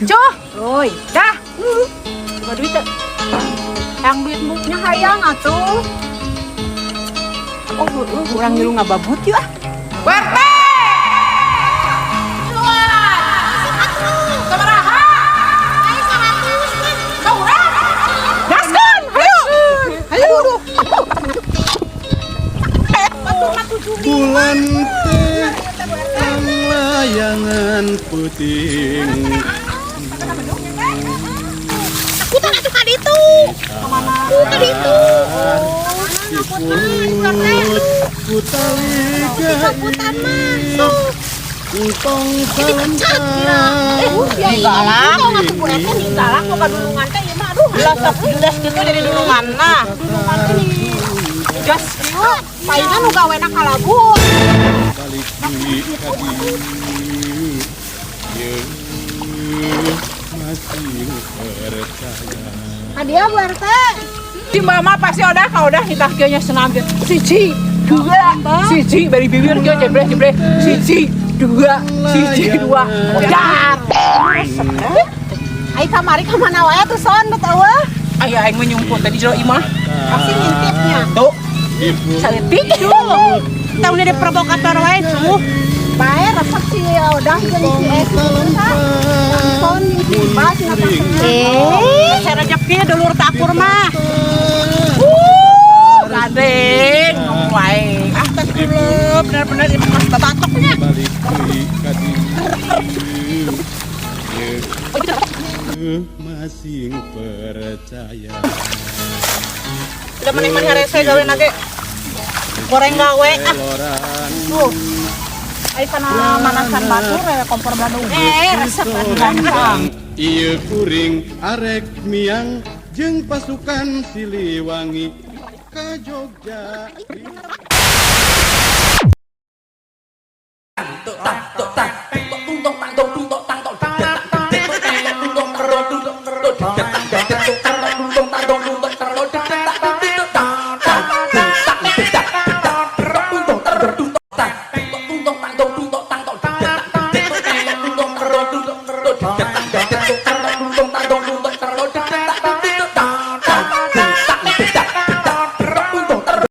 Cuh, Oi, dah. Coba duit teu. Yang duit nya hayang atuh. Oh, heueuh, urang ngilu ngababut yuk ah. WP! Sabaraha? Saurang. Gaskeun, hayu. Hayu. Bulan teh layangan peuting. Takutan atuh ka ditu. Ka ditu. Dipulut ku tali. Takutan mah. Sok. Entong. Eh, Ih, galak. Tong atuh Bu RT nih galak kok kadulungan teh ieu mah aduh. Lah sok jelas gitu jadi dulungan nah. Dulungan teh nih. Gas kieu. Palingan nu gawena kalabur. Balik deui ka dieu, masih percaya. Hadiah Bu RT. Si mama pasti udah kau udah nitah kieu nya senam kieu. Siji, dua, siji bari bibir kieu jebreh jebreh. Siji, dua, siji, dua. Modar. Ai kamari ka mana wae atuh son bet eueuh. Aya aing mah nyumput tadi jero imah. Pasti ngintipnya. Tuh, saeutik. Tahu nih provokator wae cuh. Bae resep si Odah jeung si Esi tah. Son jeung si Ibas cenah pasangan. Eh, saya rejeki dulur takur mah. Gandeng ngomong wae. Ah, teh dulu bener-bener ini mas babatoknya. Balik deui ka dieu, masih percaya. Udah mending harese gawe nage. Goreng gawe ah. Loran. Tuh. Ai kana manasan batur kompor Bandung. Eh, resep atuh. Ieu kuring arek miang jeung pasukan Siliwangi ka Jogja.